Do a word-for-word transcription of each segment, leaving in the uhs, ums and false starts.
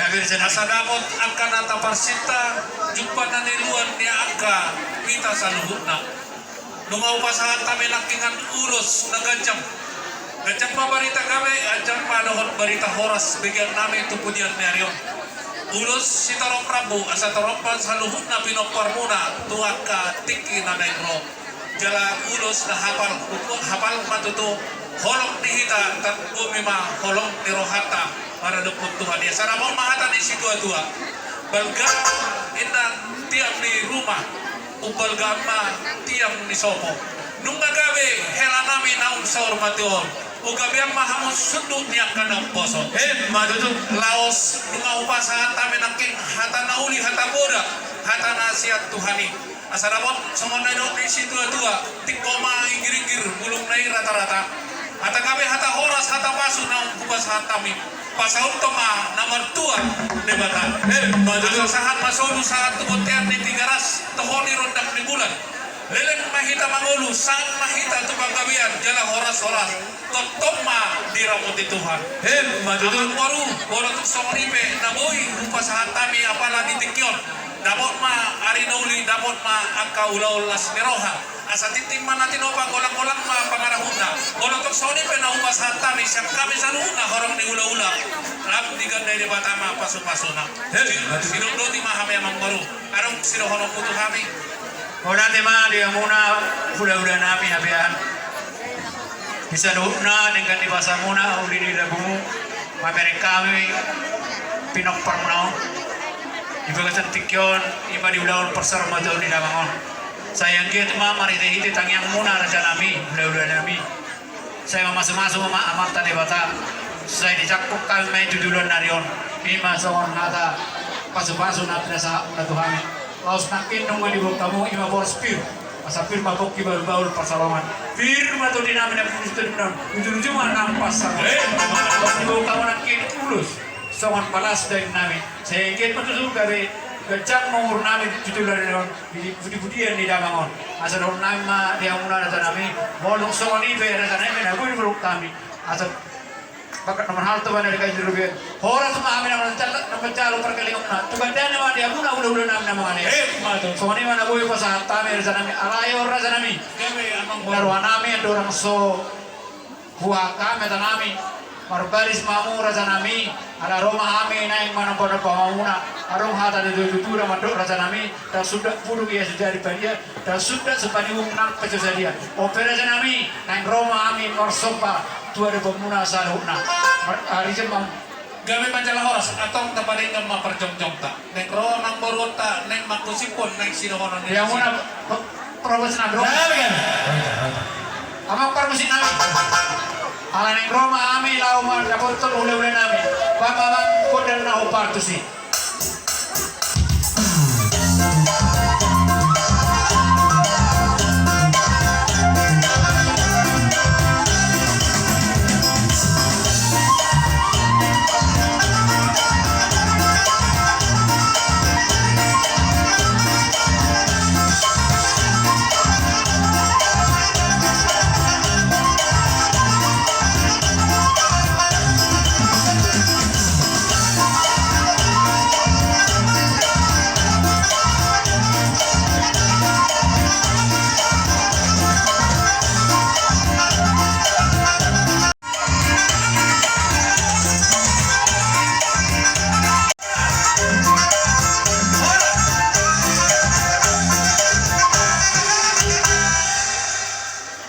Asa dapot angka na taparsinta, jumpa na niuloan ni angka hita saluhutna. Nunga hupasahat hami nangkiningan ulos na ganjang. Ganjang ma barita gabe, ganjang ma dohot barita horas begean nami tu pudian ni ari on. Ulos sitorop rambu, asa torop ma saluhutna pinomparmuna tu angka tingki na naeng ro. Jala ulos na hapal, hapal ma tutu holong ni hita, targomi ma holong ni rohanta maradophon Tuhan i. Asa dapot ma hata ni situatua: Balga inna tiang ni ruma, umbalga ma tiang ni sopo. Nunga gabe hela nami naung saur matua on, ugabean ma hamu sundut ni angka na umposo. Emma tutu. Laos nunga hupasahat hami nangkin hata na uli, hata poda, hata na sian Tuhan i. Asa dapot songon na nidok ni situatua: Tingko ma inggir-inggir, bulungna i rata-rata. Hata gabe, hata horas, hata pasu naung hupasahat hami, pasahathon ma na martua Debata. Emma tutu. Asa sahat ma solu sahat tu bontean ni Tigaras, toho ni rondang ni bulan. Leleng ma hita mangolu, sahat ma hita tu panggabean jala horas-horas tongtong ma diramoti Tuhan. Emma tutu. Amangboru, molo tung songon i pe na boi hupasahat hami apala di tingki on, dapot ma ari na uli, dapot ma angka ulaon las ni roha. Asa tintin ma na tinopa, golang-golang ma pangarahutna. Molo tung songon i pe na hupasahat hami sian hami saluhutna horong ni hula-hula, lam digandai Debata ma pasu-pasuna. Emma tutu. Sidok boti ma hami, Amangboru. Adong sidohononmu tu hami? Mauliate ma di hamuna hula-hula nami hape an. Di saluhutna denggan ni basamuna, uli ni lagumuna, mamereng hami pinomparmuna on di bagasan tingki on, i ma di ulaon parsaurmatuaon ni damang on. Sai anggiat ma marhite-hite tangiangmuna, raja nami, hula-hula nami, sai mamasu-masu ma Amanta Debata, sai dijangkon hami ma i tu joloan ni ari on. I ma songon hata pasu-pasu na pinasahatmuna tu hami. Laos nangkin nunga diboan hamu, i ma boras pir. Asa pir ma pongki, bahul-bahul pansalongan. Pir ma tondi nami na pudus, tondi nami ujung-ujung ma nang pansalongan. Eh. Laos diboan hamu nangkin ulos songon palas dainang nami. Sai anggiat ma tutu gabe ganjang ma umur nami tu joloan ni ari on, di pudi-pudian ni damang on. Asa dohonon nami ma di hamuna, raja nami, molo songon i pe, raja nami, na boi diboan hami. Asa bakat na marhalto ma na denggan ni robean. Horas ma hami na manjalo, na manjalo parkalingamuna. Tu gandana ma di hamuna hula-hula nami na mangalean. Emma tutu. Songon i ma na boi pasahat hami, raja nami. Alai on, raja nami, gabe, Amangboru, na roha nami andorang so huhahang hami, raja nami. Marbaris ma hamu, raja nami. Ala ro ma hami naeng manomba-nomba hamuna. Adong hata ni natuatua na mandok, raja nami: Ndang sundat puduk ia so jadi padia, ndang sundat so paningung nang pe so sadia. On pe, raja nami, naeng ro ma hami marsomba tu adopanmuna saluhutna. Mar-, ari jam am- Gabe manjalo horas, antong tapadenggan ma parjongjongta. Naeng ro nang boruonta, naeng manggosiphon, naeng sidohonon ni. Ia muna, pe-, parmusik nami ro. Gabe, gabe. Amang parmusik nami. Ala naeng ro ma hami laho mandapothon hula-hula nami. Pamamang kodan na hombar tusi.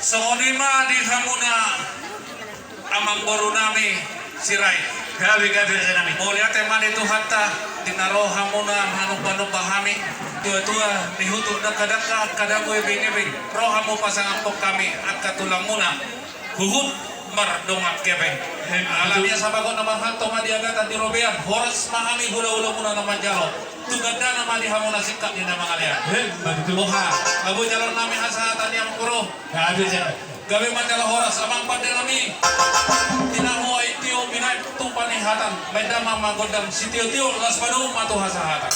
Songon i ma di hamuna amangboru nami Sirait. Gabe, gabe, raja nami. Mauliate ma di Tuhanta, di na ro hamuna manomba-nomba hami, tua-tua ni hutuk dangka-dangka, angka dabu ebeng-ebeng, ro hamu pasangaphon hami angka tulangmuna huhut mardongan hepeng. Em, alani betul. Asa bagot na marhalto ma di agatan di robean, horas ma hami hula-hulamuna na manjalo. Tu gandana ma di hamuna singkat ni na mangalean. Em, betul. Boha, gabe jalo nami hasahatan i, amangboru. Gabe jalo. Gabe manjalo horas, amang pande nami. Tinahu aek tio, binaen tu panihatan. Baen damang ma gondang sitio-tio, laos padomu ma tu hasahatan.